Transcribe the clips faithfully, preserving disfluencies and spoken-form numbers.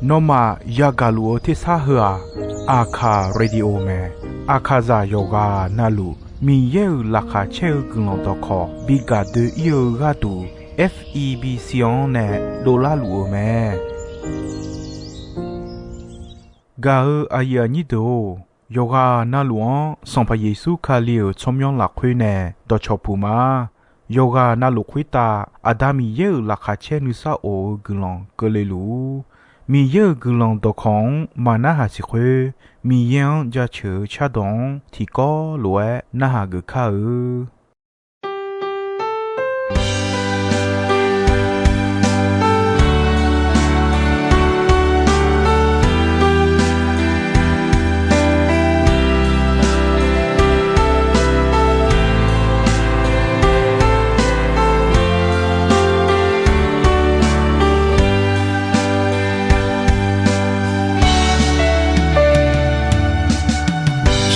Nawmaf yagaq luf-eu tersar heu-aq, Aqkaq Radio mae. Aqkaqzaq yawqghaq navluf Miqyaer-euq laqkhaq caer-eu guiqlanq dawqkawq bi gaq doe-ir-eu gharduq, F E B C-anr nae dovlar luf-eu mae. Gaq-eu aqyuif aqnyir deuq-or, yawqghaq navluf-anr Sanqpaq Yeqsur Kali-euq tsawrmyanr lafkhoer nae dawqcawq puq ma. Yawqghaq navluf khoertav Aqda Miqyaer-euq laqkhaq caer nuisar of-eu guiqlanq keuvle luf-ur. Miqyaer-euq guiqlanq dawqkawq-anr maqnarhaq siq khoer, Miqyaer-anr jaceuq-eu cardawq-anr tiqkawv lof-aer narhaq geuf kar-eu.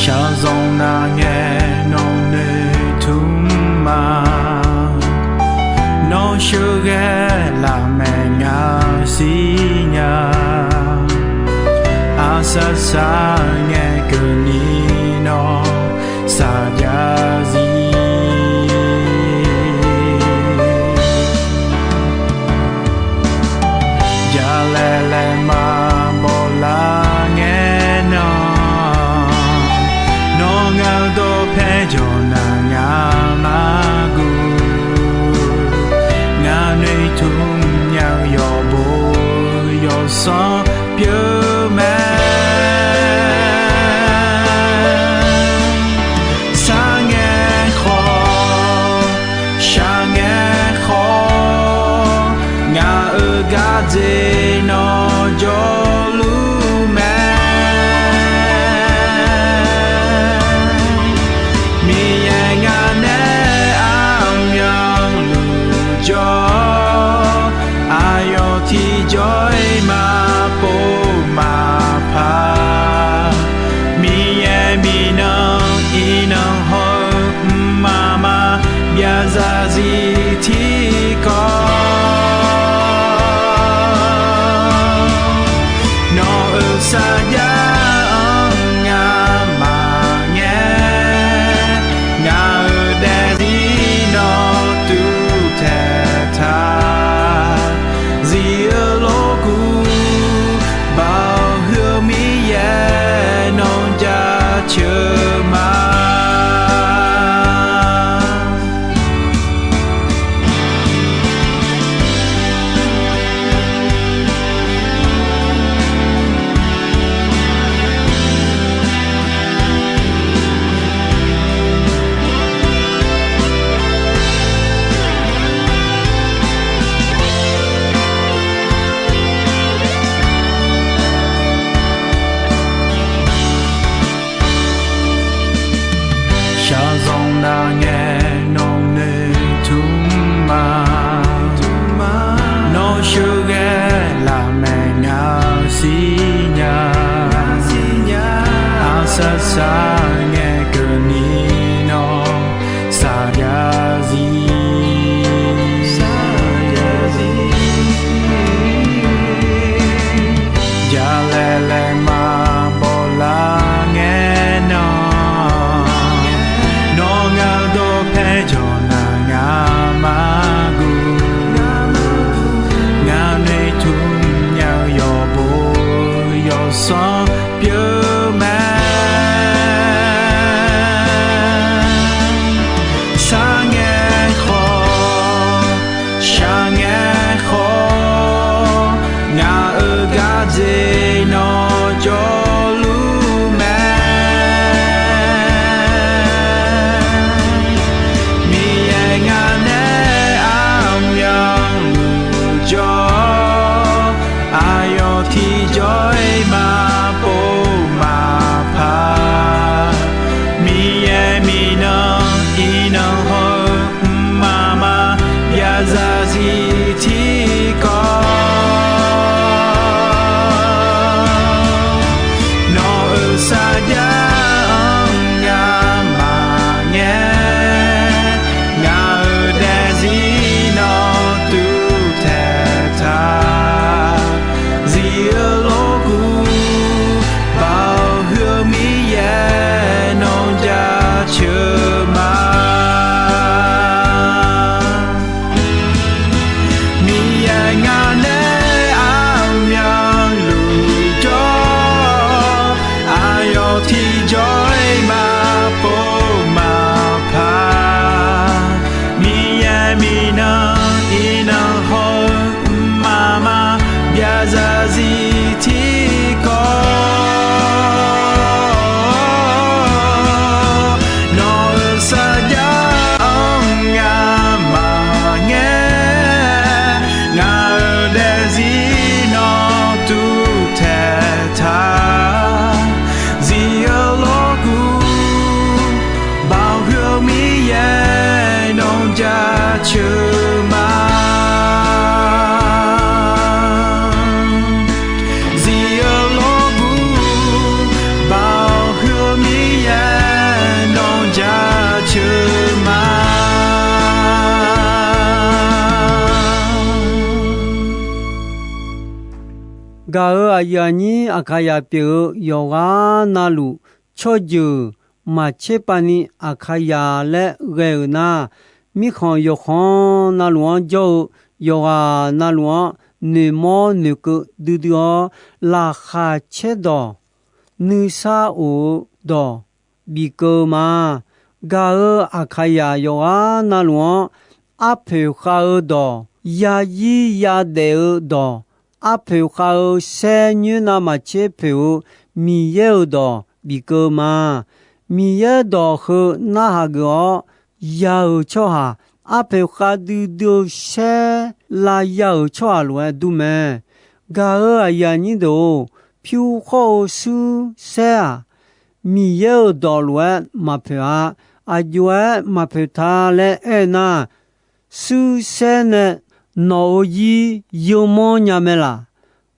Shaqzanq nav ngae nawq noeqtmq ma. Nawr sheuqghae lafmaeq ngaq siqnya. Aqsaq saq ngae keuvni nawr saqjav zir. Jalaeq laeqma bawlar ngae nan, nawr ngaq-eu dawqpae jawq naq ngaq-anr guv. Ngaq noeqtmq nya-eu yawqbo yawqsanr pyeuf mae. Sar ngae khawf, shaq ngae khawf, ngaq-euq gardzer nawr jawrluf mae. Miqyaer ngaq nae armyanluf jawr, aqyawf tiqjawr-iq maqpov maqpar. Miqyaer miqnan iqnan hawr-eu mqmaq maqbyav zarzir tiqkawv. Gaq-euq aqyuif aqnyir Aqkaqyaq pyeuf-eu yawqghaq navluf, tsawrjeuq maqtser pavni Aqkaqyaq laer ghae-euq nar, mirkhanq yawqkhanq navluf-anr jawr-eu yawqghaq navluf-anr noeqmawr noeqkeuv duidui-awr, laqkhaq caerdawq nuisar of-eu dawq bif keuv-eu ma. Gaq-euq Aqkaqyaq yawqghaq navluf-anr arpoeq khav-eu dawq, yazir yadaef-eu dawq, arpoeq khav-eu saer nyoer navmaqtser poeq-eu Miqyaer-euq dawq bif keuv-eu ma. Miqyaer dawq heu narhaq geuf-awr, ya-euq tsawrhaq arpoeq khav duidui-eu saer lavya-euq tsawrhaq lof-aer dur mae. Gaq-euq aqyuif aqnyir deuq-or, pyur khawr-eu shuir saer-aq, Miqyaer-euq dawq lof-aer maqpoeq-a. Aqjox-aer maqpoeq ta laer aernar, shuir saer nae nawq-euq zir yeumanr nya mae laq?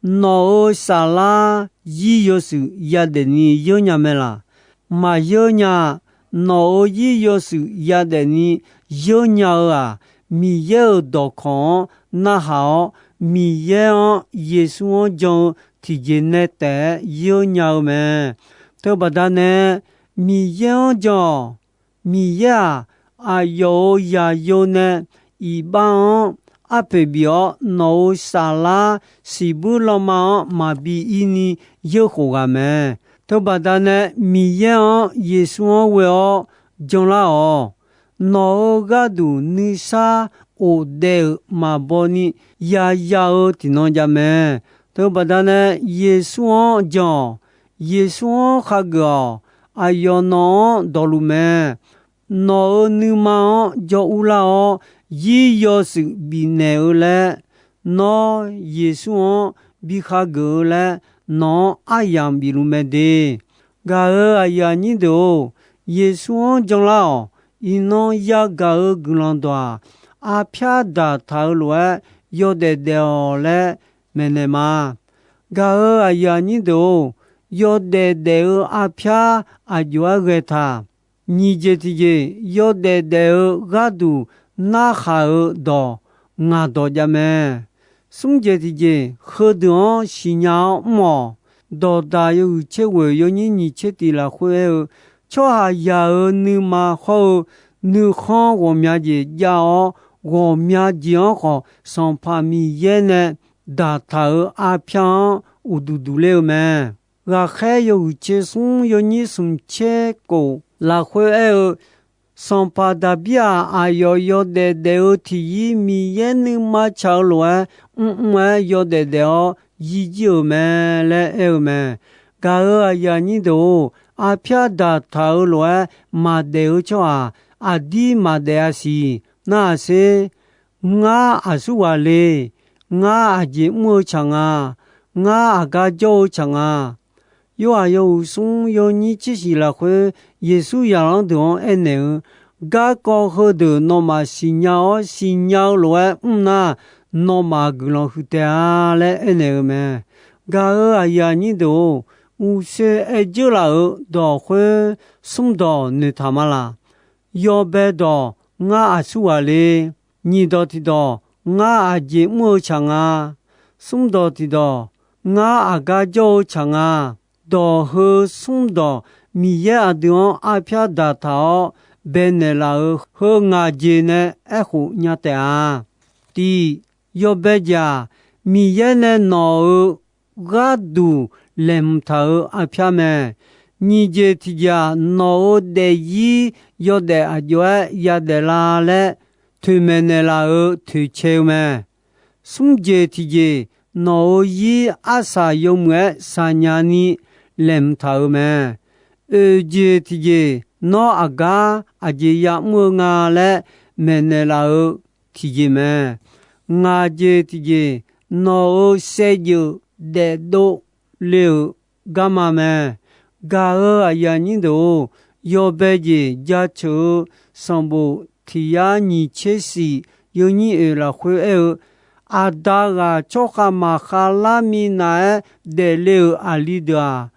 Nawq-euq saflar zir yawshuif yadaef ni yeur nya mae laq? Maqyeur nya. Nawq-euq zir yawshuif yadaef ni yeur nya-eu-aq, Miqyaer-euq dawqkawq-anr narhaq-awr, Miqyaer-anr Yeqsur-anr jan-eu tiqjeq nae taef-aer yeur nya-eu mae. Teubaqda nae, Miqyaer-anr jan-awq. Miqyaer-aq, aqyawf-euq zaqyo nae iqbax-anr arpoeq bif-awr, nawq-euq saflar siqbuir lanma-anr maqbi ir ni yeurkhof ghaq mae. Teubaqda nae, Miqyaer-anr Yeqsur-anr ghoe-awr janlar-awq. Nawq-euq gharduq nuisar of daef-euq maqbaw ni yaya-eu tiqnan jav mae. Teubaqda nae, Yeqsur-anr jan-awq. Yeqsur-anr khageuf-awq. Aqyawf nawq-anr dawqluf mae. Nawq-euq nuima-anr jawr urlar-awr, zir yawshuif bifnaeq-eu laer, nawr Yeqsur-anr bi khageuf-eu laer, nawq-anr aryamq bifluf mae de. Gaq-euq aqyuif aqnyir deuq-or, Yeqsur-anr janlar-awq. Iqnan yagaq-euq guiqlanq dawq-aq, arpyar daqtaq-eu lof-aer yawdaef daef-awq laer maeqnaeq ma. Gaq-euq aqyuif aqnyir deuq-or, yawdaef daef-eu arpyar aqjox-aer ghae taq? Nyiq jeq tiqjeq, yawdaef daef-eu gharduq narhaq-eu dawq ngaq dawq jav mae. Smr jeq tiqjeq, heudeuq-anr siqnya-awr mr-awq. Dawqdaq yawhuiq tser ghoeq yawnyir nyiq tser tiq lafkhoer aer-eu, tsawrhaqzaq-euq nuima hawr-eu nuikhanr ghawqmya jeq jav-awr, ghawqmya jeq-anr khawf Sanqpaq Miqyaer nae daqtaq-euq arpyar-anr uqduq duq ler-eu mae. Ghaqkhaer yawhuiq tser smr yawnyir smq tser kof lafkhoer aer-eu, Sanqpaq Daqbir-aq, aqyawf yawdaef daef-eu tiqyir Miqyaer nuima tsaq-eu lof-aer mrmr-aer yawdaef daef-awr yir jir-euq mae laer aer-eu mae. Gaq-euq aqyuif aqnyir deuq-or, arpyar daqtaq-eu lof-aer maqdaef-eu tsawrhaq aqdir maqdaef-a siq. Narhaq sher. Ngar aqsur ghaq le. Ngar aqjeq mr-eu tsaq nga. Ngar aqgar jawr-eu tsaq nga. Yorhaq yawhuiq smr yawnyir tser shiq lafkhoer, Yeqsur zaqlanr deuq-anr aernaeq-eu, Garkawv heudeuq nawmaf siqnya-awr siqnya-eu lof-aer mr nar, nawmaf guiqlanq huiq taef-a laer aernaeq-eu mae. Gaq-euq aqyuif aqnyir deuq-or, uqshoe aer dzeur laf-euq dawq khoer smr dawq noeqtaq ma laq? Yawbae dawq, Ngar aqsur ghaq le. Nyiq dawq tiqdawq, Ngar aqjeq mr-eu tsaq nga. Smr dawq tiqdawq, Ngar aqgar jawr-eu tsaq nga. Dawq heu smr dawq Miqyaer aqdui-anr arpyar daqtaq-awr baenaeq laf-euq heu ngaq jeq nae aerkhof nya taef-a. Tiq, yawbae jeq-aq, Miqyaer nae nawq-euq gharduq laeqhmq taq-euq arpyar mae. Nyiq jeq tiqjeq-aq, nawq-euq daefzir yawdaef aqjox-aer yadaef la laer toeqmaeq naeqlaf-euq toeqcae-eu mae. Smr jeq tiqjeq, nawq-euq zir arsaq yawmuiq-aer saqnya ni laeqhmq taq-euq mae. Oeq jeq tiqjeq, nawr aqgar aqjeq ya'mr-eu nga laer maeqnaeq laf-euq tiqjeq mae. Ngaq jeq tiqjeq, nawq-euq saevdzeuf daefdov le-euq garma mae. Gaq-euq aqyuif aqnyir deuq-or, yawbae jeq jaceuq-eu sanqbof tiq yar nyiq tser shif yawnyir oeq lafkhoer aer-eu, Aqda ghaq tsawrkhav maqkhav lar minav-aer daefle-euq aqli deuq-aq,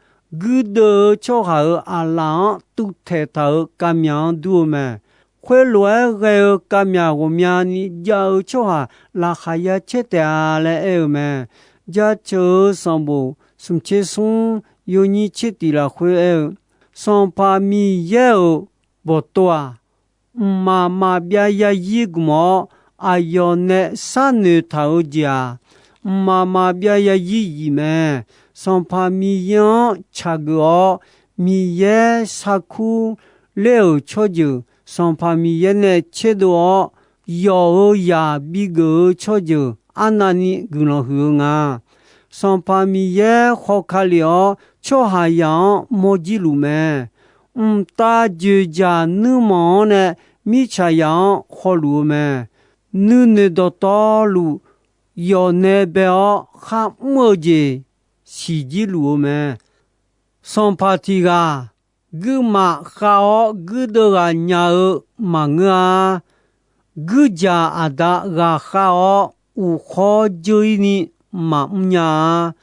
guirdeuv-eu tsawrhaq-euq aqlaf-anr tuvtaeq taq-euq kavmyaq-anr dur-eu mae. Khoerlof-aer ghae-eu kavmyaq ghawqmyani jav-eu tsawrhaq laqkhaq ya caer taef-a laer aer-eu mae. Jaceuq-eu sanqbof smqtser smr yawnyir tser tiq lafkhoer aer-eu, Sanqpaq Miqyaer-euq bawqtov-aq, mqmaq maqbyav yarzir gmq-awr, aqyawf nae sharnoeq taq-eu jeq-aq, mqmaq maqbyav yarzir zif mae. Sanqpaq Miqyaer-anr tsaqgeuf-awr, Miqyaer sarkur ler-euq tsawrjeuq Sanqpaq Miqyaer nae tserdov-awr, yawf-euq zaq bigeuf-eu tsawrjeuq arnavni guiqlanq huiq-eu nga. Sanqpaq Miqyaer khawka lef-awr, tsawrhaqzaq-anr mawrjir luf mae. Mqtav dzoeqdzaq nuirmanq-anr nae mirtsaqzaq-anr khawluf-eu mae. Nuinoeq dawqtawvluf yawf nae bae-awr kharmr-eu jeq siqjir luf-eu mae. Sanqpaq tiq ghaq guirmaf khav-awr guirdeuv ghaq nya-eu maqngeur-a. Guirdzaq aqda ghaqkhav-awr uqkhawr dzeur-ir ni maqmr nya-a.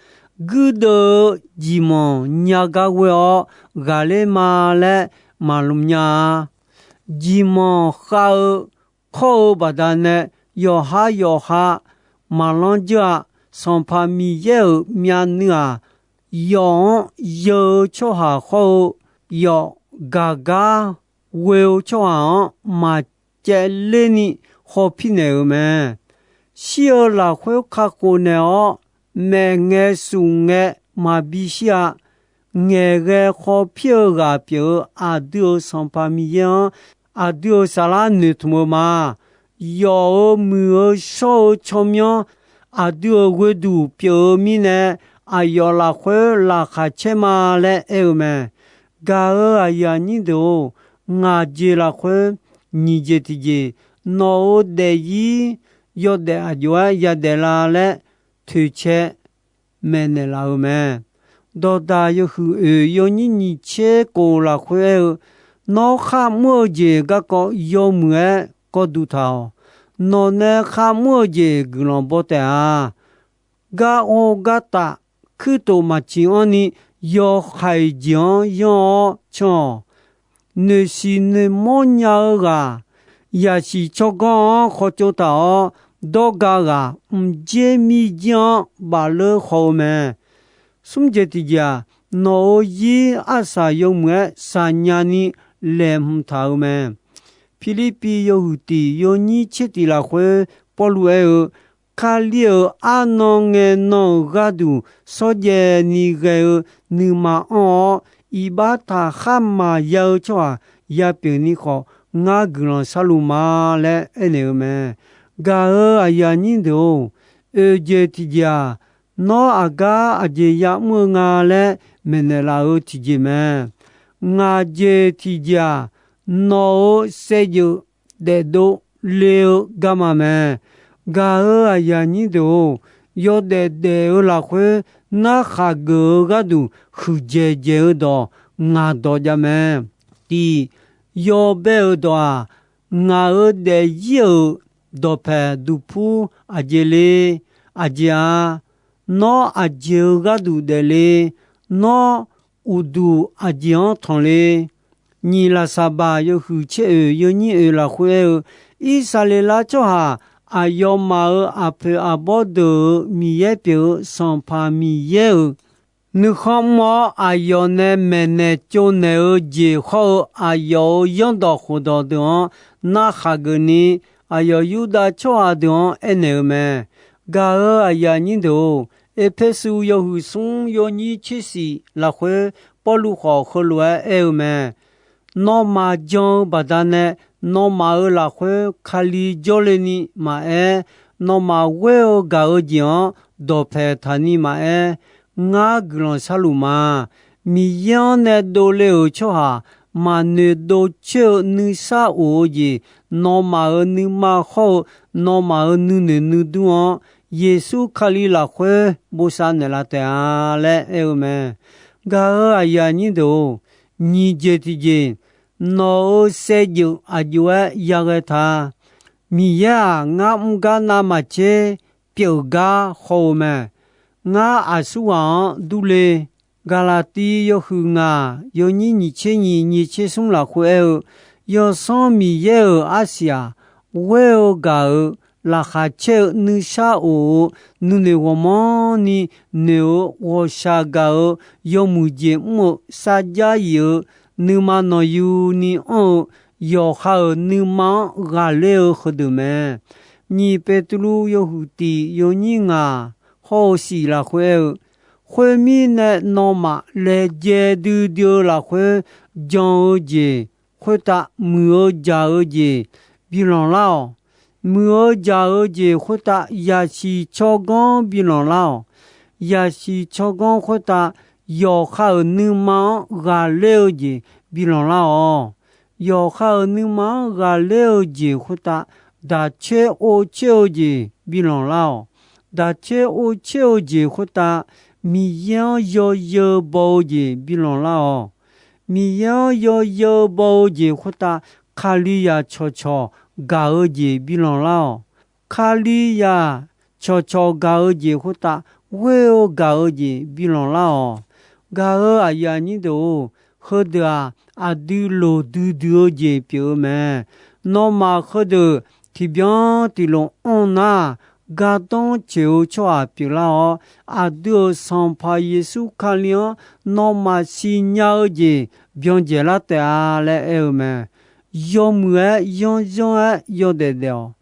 Guirdeuv-eu jeqmanq nya gar ghoe-awr ghaqler ma laer maqlmq nya-a. Jeqmanq khav-eu khawr-eu baqdanae yawqhar yawqha maqlanr dzeur-a. Sanqpaq Miqyaer-euq myavnuiv-aq, yawf-anr yeu-eu tsawrhaq khawr-eu, yawf gaq gar ghoe-eu tsawrhaq-anr maqcaevler ni hawpir naeq-euq mae. Shir-eu lafkhoer kakhof naeq-awr, maeqngae suf ngae maqbi shir-a. Ngaeqghae khawpir-eu ghaq pyeuf-eu aqdui-euq Sanqpaq Miqyaer-anr, aqdui-euq saflar noeqtmq-eu ma. Yawf-euq muiq-eu shawr-eu tsawrmyanr aqdui-euq ghoeduq pyeuf-eu mirnae, aqyawf lafkhoer laqkhaq caer ma laer aer-eu mae. Gaq-euq aqyuif aqnyir deuq-or, ngaq jeq lafkhoer nyiq jeq tiqjeq, nawq-euq daefzir yawdaef aqjox-aer yadaef la laer toeqcae maeqnaeq laf-eu mae. Dawqdaq yawhuiq oeq yawnyir nyiq tser kof lafkhoer aer-eu, Nawr kharmr-eu jeq garkawv yawmuiq-aer kawv duq taq-awq. Nawq nae kharmr-eu jeq guiqlanq baw taef-a. Gar or gar taf kuirtof maqciq anr ni, yawhaiq jeq-anr yanr-awr can-awq. Noeqsiq noeqmawr nya-eu ghaq, yaqsiq tsawrganr-anr khawtsov taq-awr, dawrga ghaq mqjer mirjir-anr bafleur haw-eu mae. Smr jeq tiqjeq-aq, nawq-euq zir arsaq yawmuiq-aer saqnya ni laeqhmq taq-eu mae. Pirlirpiv yawhuiq tiq yawnyir tser tiq lafkhoer Pawrluv aer-eu, Kali-euq arnan ngae nan-euq gharduq shawrjaev ni ghae-eu nuima anr-awr, iqbax taqkhar maqya-eu tsawrhaq yapyeuf ni khawf, ngar guiqlanq sharluf ma laer aernaeq-eu mae. Gaq-euq aqyuif aqnyir deuq-or, oeq jeq tiqjeq-aq, nawr aqgar aqjeq yamr-eu nga laer maeqnaeq laf-eu tiqjeq mae. Ngaq jeq tiqjeq-aq, nawq-euq saevdzeuf daefdov le-eu garma mae. Gaq-euq aqyuif aqnyir deuq-or, yawdaef daef-eu lafkhoer narkhaq geuf-eu gharduq huiqdzaeq dzaeq-eu dawq ngaq dawq jav mae. Tiq, yawbae-euq dawq-aq, ngaq-euq daefzir-euq dawqpaeq duqpur aqjeq le? Aqjeq-a. Nawr aqjeq-euq gharduq daefle? Nawr uqduq aqjeq-anr tanqle? Nyiq Laqsaqbaq yawhuiq tser oeq yawnyir oeq lafkhoer aer-eu, Irsaqleqlav tsawrhaq aqyawfmaf-euq aqpoeq aqbawr deuq-euq Miqyaer pyeuf-eu Sanqpaq Miqyaer-euq nuikhanr mr-awr, aqyawf nae maeqnaeq tsovnaeq-eu jeq hawr-eu aqyawf-euq zanrdawq khofdawq deuq-anr narkhaq geuf ni, aqyawf Yurdav tsawrhaq deuq-anr aernaeq-eu mae. Gaq-euq aqyuif aqnyir deuq-or, Erpersu yawhuiq smr yawnyir tser shif lafkhoer Pawrluv khawf heulof-aer aer-eu mae. Nawmaf jan-eu baqdanae, nawmaf-euq lafkhoer Kali jawrle ni maqaer, nawmaf ghoer-eu gaq-eu jeq-anr dawqpaeq taq ni maqaer, ngar guiqlanq sharluf ma. Miqyaer-anr nae dovle-euq tsawrhaq maqnoeq dovcoer-eu nuisar of-eu jeq, nawmaf-euq nuima hawr-eu nawmaf-euq nuinoeq nuidur-anr, Yeqsur Kali lafkhoer bosav naeqlaf taef-a laer aer-eu mae. Gaq-euq aqyuif aqnyir deuq-or, nyiq jeq tiqjeq, nawq-euq saevdzeuf aqjox-aer yaghae ta. Miqyaer-aq, ngar mr gar navmaqtser pyeuf gar haw-eu mae. Ngar aqsurghaq-anr durle. Gaqlaqtiv yawhuiq ngaq yawnyir nyiq tser nyiq nyiq tser smr lafkhoer aer-eu, Yawsanr Miqyaer-euq arsiq-aq, ghoer-eu gaq-euq laqkhaq caer-eu nuisar of-eu nuinoeq ghawqmanrni noeq-eu ghawqshaq gaq-eu yawmuiq jeq mr-eu sarjax yif-eu nuima nawqyuni anr-eu yawqha-euq nuima-anr ghaqler-eu heudeuq mae. Nyiq Beqtuvluv yawhuiq tiq yawnyir ngaq hawr-eu shif lafkhoer aer-eu, khoermirnae, nawmaf laejae duidui-eu lafkhoer jan-eu jeq khoertav muiq-eu jaq-eu jeq bilanq lar-awq. Muiq-eu jaq-eu jeq khoertav yasiq tsawrganr bilanq lar-awq. Yasiq tsawrganr khoertav yawqha-euq nuima-anr ghaqler-eu jeq bilanq lar-awq. Yawqha-euq nuima-anr ghaqler-eu jeq khoertav daqcoer ovcoer-eu jeq bilanq lar-awq. Daqcoer ovcoer-eu jeq khoertav Miqyaer-anr yawzeu baw-eu jeq bilanq lar-awq. Miqyaer-anr yawzeu baw-eu jeq khoertav Kalizaq cawqcawq gaq-eu jeq bilanq lar-awq. Kalizaq cawqcawq gaq-eu jeq khoertav ghoer-eu gaq-eu jeq bilanq lar-awq. Gaq-eu aqyuif aqnyir deuq-or, heudeuq-aq, aqdui loqdui dui-eu jeq pyeuf-eu mae. Nawmaf heudeuq tiqbyan tiqlof anr nar, gardanr coeq-eu tsawrhaq pyeuflar-awr, aqdui-euq Sanqpaq Yeqsur Kali-anr nawmaf siqnya-eu jeq byan dzaeqlar taef-a laer aer-eu mae. Yawmuiq-aer yanrzanr-aer yawdaef daef-awq.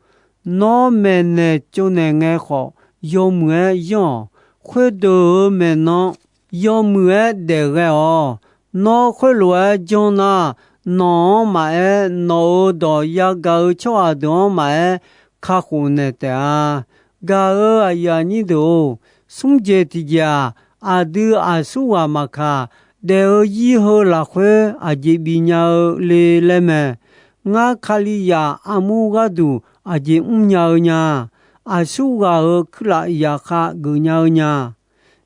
Nawr maeqnaeq tsovnaeq ngae khawf, yawmuiq-aer yanr-awq. Khoerdeuq-euq maeqnan yawmuiq-aer daef ghae-awq. Nawr khoerlof-aer janr nar, nawq-anr maqaer, nawq-euq dawq yagaq-eu tsawrhaq deuq-anr maqaer, kakhof naeq taef-a. Gaq-eu aqyuif aqnyir deuq-or, smr jeq tiq jeq-aq, aqdui aqsurghaq maqkaq, daef-eu zir heu lafkhoer aqjeq bifnya-eu le laer mae. Ngar Kalizaq armur gharduq aqjeq mrnya-eu nya. Aqsurghaq-euq kuirlaf zaqkhav geufnya-eu nya.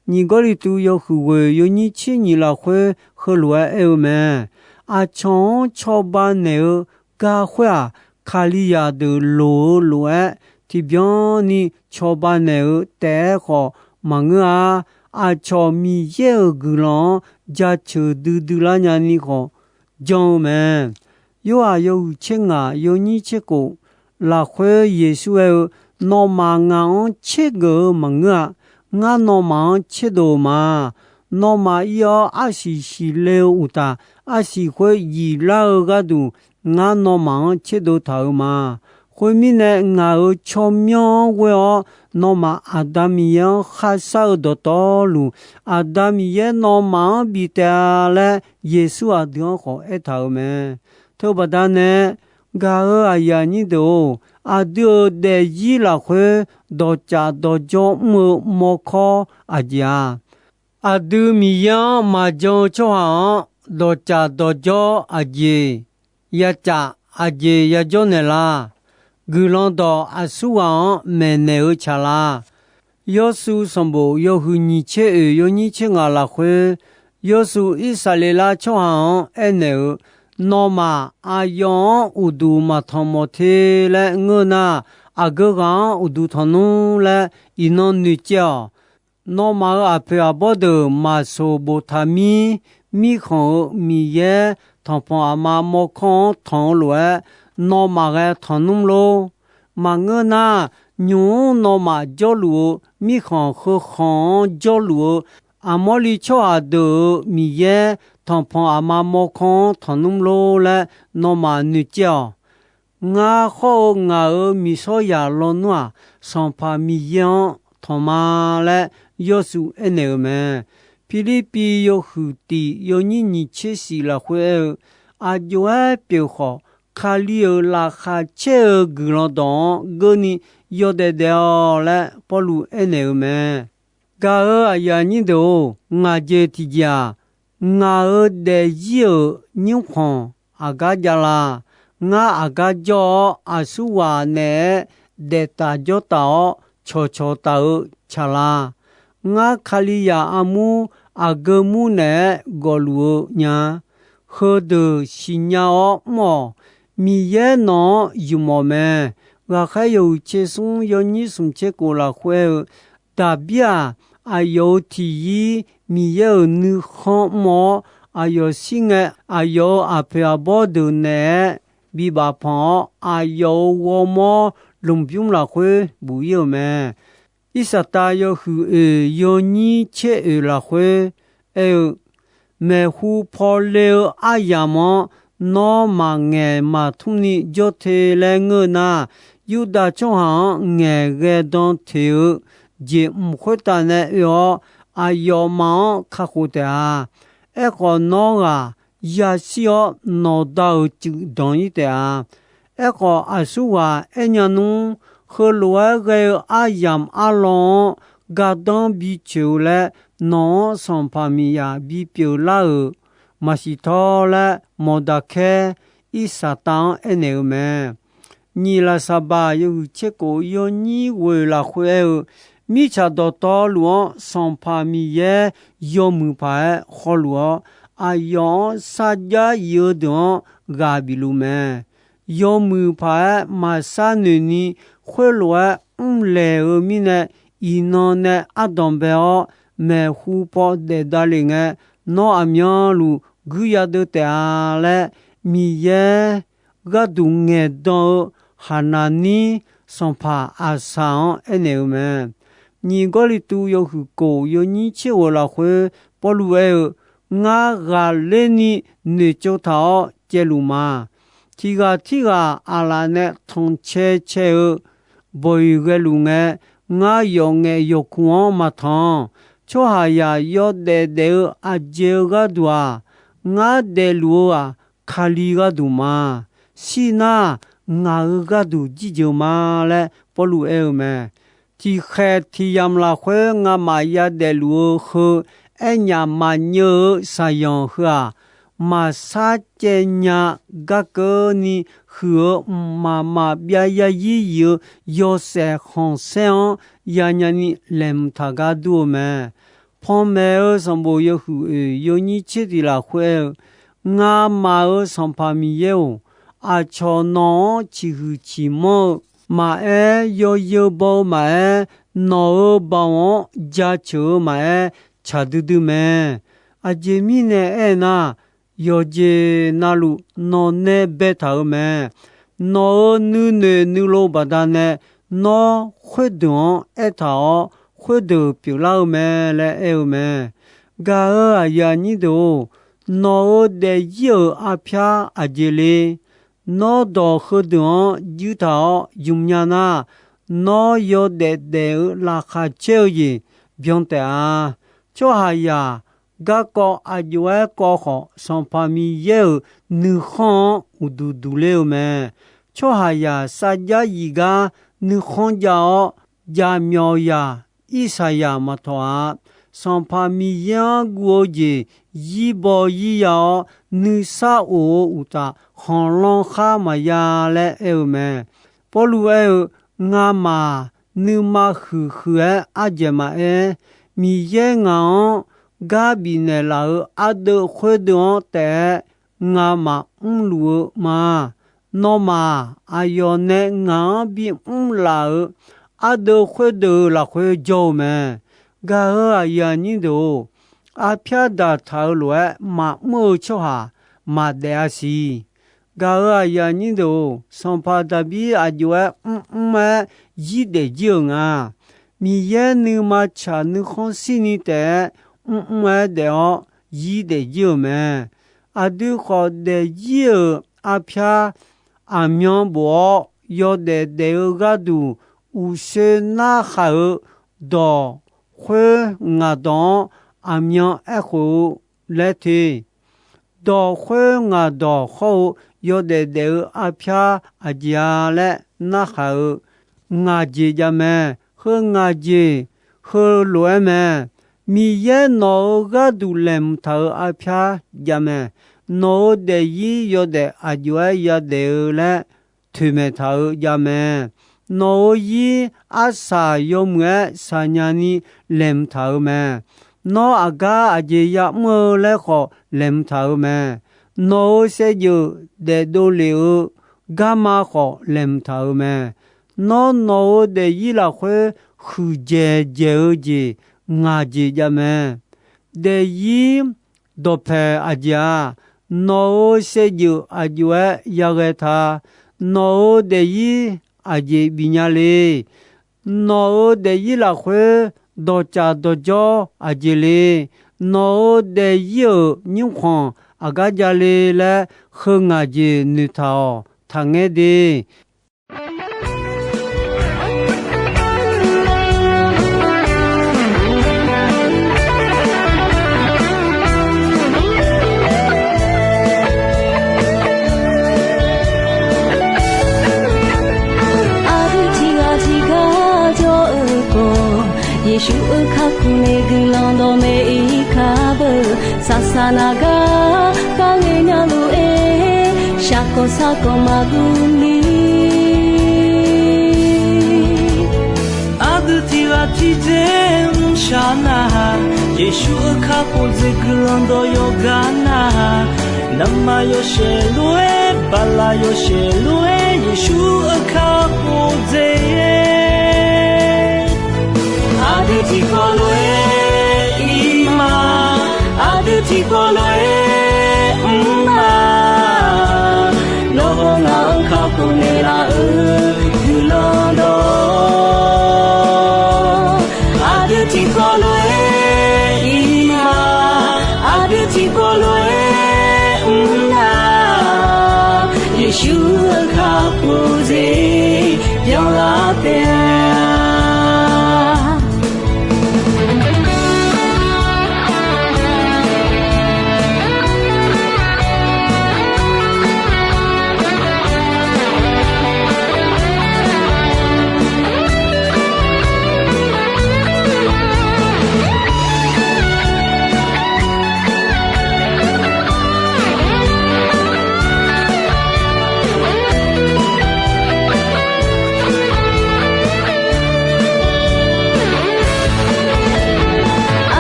Nyiq Gawrliqtu yawhuiq ghoeq yawnyir tser nyiq lafkhoer heulof-aer aer-eu mae. Aqcawq-anr cawba naeq-eu gar khoer-aq, Kalizaq deuq loq-eu lof-aer tiqbyan ni cawba naeq-eu taef-aer khawf maqngeur-a. Aqcawq Miqyaer-euq guiqlanq-anr jaceuq duidui lar nyani khawf jan-eu mae. Yorhaq yawhuiq tser ngaq yawnyir tser khof lafkhoer Yeqsur aer-eu, Nawmaf ngaq-anr tsergeuf-eu maqngeur-a. Ngar nawmaf-anr tserdov-eu ma. Nawmaf ir-awr arsiq siqle-eu uqtaf, arsiq khoer yiflar-eu gharduq, ngar nawmaf-anr tserdov taq-euq ma. Khoermirnae, ngaq-euq tsawrmyanr-anr ghoer-awr, nawmaf Aqda Miqyaer-anr kharshar-eu dawqtawvluf, Aqda Miqyaer nawmaf-anr bif taef-a laer, Yeqsur aqdui-anr khawf aertaq-euq mae. Teubaqda nae, gaq-eu aqyuif aqnyir deuq-or, aqdui-euq daefzir lafkhoer dawqcaf dawqjawr mr-eu mawrkawr aqjeq-a. Aqdui Miqyaer-anr maqjan-eu tsawrhaq-anr dawqcaf dawqjawr aqjeq yacaf aqjeq yajawr naeqlar. Guiqlanq dawq aqsurghaq-anr maeqnaeq-eu tsaqlar. Yawrshuif sanqbof yawhuiq nyiq tser oeq yawnyir tser ngaq lafkhoer, Yawrshuif Irsaqleqlav tsawrhaq-anr aernaeq-eu, Nawmaf aqyawf-anr uqduq maqtanq mawf te laer ngeur nar, aqgeu ghaq-anr uqduq tanq nmr laer iqnan noeqcaev-awq. Nawmaf-euq aqpoeq aqbawr deuq maqsoq boftaq mir, mirkhanq-euq Miqyaer tanqpanq aqma mawrkawr-anr tanq-eu lof-aer, nawmaf ghae tanq nmr lor. Maqngeur nar, nymq-mr nawmaf jawrluf-eu mirkhanq heukhanq-anr jawrluf-eu Aqmawrli tsawrhaq deuq-euq Miqyaer tanqpanq aqma mawrkawr-anr tanq nmr lor laer nawmaf noeqcaev-awq. Ngar khawr-eu ngaq-euq miqshawr-yaq lawnmr-aq, Sanqpaq Miqyaer-anr tanq ma laer Yawrshuif aernaeq-euq mae. Pirlirpiv yawhuiq tiq yawnyir nyiq tser shif lafkhoer aer-eu, aqjox-aer pyeuf khawf, Kali-euq laqkhaq caer-eu guiqlanq dawq-anr geurni yawdaef daef-awq laer Pawrluv aernaeq-euq mae. Gaq-eu aqyuif aqnyir deuq-or, ngaq jeq tiqjeq-aq, ngaq-euq daefzir-euq nymrkhanq aqgar javlar. Ngar aqgar jawr-awr, aqsurghaq naeq-aer daeftaf jawrtaf-awr cawqcawq taf-eu tsaqlar. Ngar Kalizaq armur aqgeu mur naeq-aer gawfluf-eu nya. Heudeuq siqnya-awr mr-awq. Miqyaer nawq-anr ymq-awq mae. Ghaqkhaer yawhuiq tser smr yawnyir smq tser khof lafkhoer-eu, Daqbir-aq, aqyawf-euq tiqyir Miqyaer-euq nuikhanr mr-awr, aqyawf shir ngae, aqyawf-euq aqpoeq aqbawr deuq naeq-aer bibaf panq-awr, aqyawf-euq ghawrmawr lmqbymr lafkhoer buf-ir-euq mae. Irsaqtav yawhuiq oeq yawnyir tser oeq lafkhoer aer-eu, maeqhu paw le-eu aryamq-anr nawr maqngaeq maqtmr ni jawr te laer ngeur nar, Yurdav tsawrhaq-anr ngaeqghae dan teq-eu jeq mq khoertav nae oe-awr, aqyawfmaf-anr kakhof taef-a. Aerkhawf, nawr ghaq yashir-awr, nawqda-euq cuif danq-ir taef-a. Aerkhawf, aqsurghaq aernya nmr, heulof-aer ghae-eu aryamq arlawr-anr gardanr bicoeq-eu laer, nawq-anr Sanqpaq Miqyaer bipyeuf lar-euq maqsiq tawr laer, Mawqdaqkaer Irsaqtav-anr aernaeq-eu mae. Nyiq Laqsaqbaq yawhuiq tser kof yawnyir ghoeq lafkhoer aer-eu, mirtsaq dawqtawvluf-anr Sanqpaq Miqyaer yawmuiq paq-aer hawluf-awr, aqyawf-anr sarjax yif-eu deuq-anr ghaq bif luf mae. Yawmuiq paq-aer maqsar noeq ni khoerlof-aer mrlaeq-eu mirnae, iqnan nae ardanq bae-awr maeqhu paw daef davlef ngae, nawr aqmyanluf guir yadeuv taef-a laer, Miqyaer gharduq ngaeqdan-eu Haqnaqnir sanqpaq Aqsaq-anr aernaeq-eu mae. Nyiq Gawrliqtu yawhuiq kof yawnyir tser ghoeq lafkhoer Pawrluv aer-eu, Ngar ghaqler ni noeqtsov taq-awr caevluf ma. Tiq ghaq tirghaq aqlaf nae tanqcae cae-eu bawq-iq ghaeluf ngae, ngar yawf ngaef yawq kuq-anr maqtanq. Tsawrhaqzaq yawdaef daef-eu aqjeq-eu gharduq-aq, ngar daefluf-eu-aq, Kali gharduq ma. Shir nar, ngaq-euq gharduq jirjeuq ma laer Pawrluv aer-eu mae. Tiqkhaeq tiq yamq lafkhoer ngamaf yadaef luf-eu heu aernyaf maqnyeuv-eu shaqyanq heu-aq, maqsar caev nya garkeuv ni huiq-eu mqmaq maqbyav yarzir yif-eu yawshaef khanqsaer-anr yanya ni laeqhmq taq gar dur-eu mae. Panmaeq-eu sanqbof yawhuiq oeq yawnyir tser tiq lafkhoer aer-eu, Ngamaf-euq Sanqpaq Miqyaer-or, aqcawq nawq-anr ciqhuiq ciqmanr-eu maqaer, yawzeu baw-eu maqaer, nawq-euq baoq-anr jaceuq-eu maqaer, tsaq duidui mae. Aqjeq mirnae aernar, yawqjeq navluf nawq nae baetaq-euq mae. Nawq-euq nuinoeq nuilov baqdanae, nawr khoerdeuq-anr aertaq-awr, khoerdeuq pyeuflar-eu mae laer aer-eu mae. Gaq-euq aqyuif aqnyir deuq-or, nawq-euq daefzir-euq arpyar aqjeq le? Nawr dawq heudeuq-anr juir taq-awr ymq nya nar, nawr yawdaef daef-eu laqkhaq caer-eu jeq byan taef-a. Tsawrhaqzaq garkawv aq jov-aer kawv khawf, Sanqpaq Miqyaer-euq nuikhanr-anr uqduq duq ler-eu mae. Tsawrhaqzaq sarjax yif gar nuikhanr jav-awr, jaqmyawf zaq irsaqzaq maqtawq-a. Sanqpaq Miqyaer-anr guv-eu jeq zir baw zir ya-awr, nuisar of-eu uqtaf, khanqlan khar maqya laer aer-eu mae. Pawrluv aer-eu, Ngamaf nuima huiq huiq-aer ardzaeq maqaer, Miqyaer ngaq-anr gar bifnaeq laf-euq ardeuv khoerdeuv-anr taef-aer ngamaf mrluf-eu ma. Nawmaf-aq, aqyawf nae ngaq-anr bimr laf-euq ardeuv khoerdeuv lafkhoer jawr-eu mae. Gaq-euq aqyuif aqnyir deuq-or, arpyar daqtaq-eu lof-aer maqmr-eu tsawrhaq maqdaef-a siq. Gaq-euq aqyuif aqnyir deuq-or, sanqpaq Daqbir aq jov-aer mrmr-aer zir daef jir-euq nga. Miqyaer nuima tsaq nuikhanr shirni taef-aer mrmr-aer daef-awr zir daef jir-euq mae. Aqdui khawf daefzir-euq arpyar aqmyan bof-awr yawdaef daef-eu gharduq uqshoe narhaq-eu dawq khoer ngaq dawq-anr aqmyan aerkhof-eu laer te. Dawq khoer ngaq dawq hawr-eu yawdaef daef-eu arpyar aqjeq-a laer narhaq-eu ngaq jeq jav mae. Heu ngaq jeq heulof-aer mae. Miqyaer nawq-euq gharduq laeqhmq taq-euq arpyar jav mae. Nawq-euq daefzir yawdaef aq jov-aer yadaef-eu laer toeqmaeq taq-eu jav mae. Nawq-euq zir arsaq yawmuiq-aer saqnya ni laeqhmq taq-eu mae. Nawr aqgar aqjeq ya'mr-eu laer khawf laeqhmq taq-eu mae. Nawq-euq saevdzeuf daefdov lef-eu garma khawf laeqhmq taq-eu mae. Nawr nawq-euq daefzir lafkhoer huiqdzaeq dzaeq-eu jeq ngaq jeq jav mae. Daefzir dawqpaeq aqjeq-aq, nawq-euq saevdzeuf aq jov-aer yaghae ta. Nawq-euq daefzir aqjeq bifnya le? Nawq-euq daefzir lafkhoer dawqcaf dawqjawr aqjeq le? Nawq-euq daefzir-euq nymrkhanq aqgar ja le laer, heu ngaq jeq noeqtaq-awq. Taqngaer de. Aqdui tiqghaq tiqgar jawr-eu khawf, Yeqsur-euq kakhof nae guiqlanq dawqmaeq-ir kar beu. Saqsaq naq gar kharghae nya lof-aer, shaqkawq saqkawq maqguv ni. Aqdui tiqghaq tiqdzer mrshaq nar, Yeqsur-euq kakhof dzaeq guiqlanq dawq yawqgar nar, navmaqyawshaef lof-aer, baqlaq yawshaef lof-aer, Yeqsur-euq kakhof dzaeq. Aqdui tiqkawv lof-aer ir ma, aqdui tiqkawv lof-aer mr ma. Nawr-eu ngaq-euq kakhof naeqlaf-eu guiqlanq dawq, aqdui tiqkawv lof-aer ir ma, aqdui tiqkawv lof-aer mr na. Yeqsur-euq kakhof dzaeq byanlar taef-a.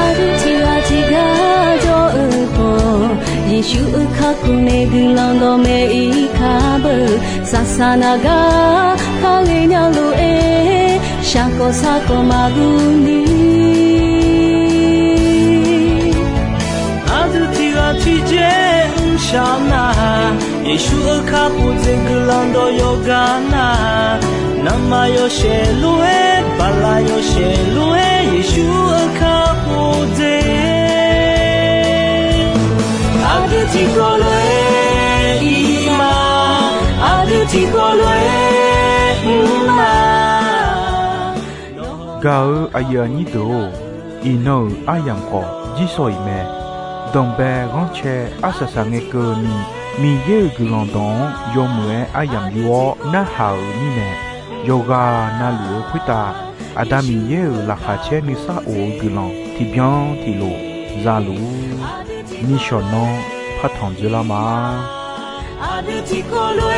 Aqdui tiqghaq tiqgar jawr-eu khawf, Yeqsur-euq kakhof nae guiqlanq dawqmaeq-ir kar beu. Saqsaq naq gar kharghae nya lof-aer, shaqkawq saqkawq maqguv ni. Aqdui tiqghaq tiqdzer mrshaq nar, Yeqsur-euq kakhof dzaeq guiqlanq dawq yawqgar nar, navmaqyawshaef lof-aer, baqlaq yawshaef lof-aer, Yeqsur-euq kakhof dzaeq. Aqdui tiqkawv lof-aer ir ma, aqdui tiqkawv lof-aer mr ma. Gaq-eu aqyuif aqnyir deuq-or, iqnan-euq aryamq khawf jirsawq iq mae. Danqbae ghanrcae arsaq saq ngae keuvni, Miqyaer-euq guiqlanq dawq-anr yawmuiq-aer aryamq yur-awr narhaq-euq mirnae, yawqghaq navluf-eu khoertav Aqda Miqyaer-euq laqkhaq caer nuisar of-eu guiqlanq tiqbyan tiqlof za luf-ur. Nishawq nanr partanq dzoerlar ma. Aqdui tiqkawv lof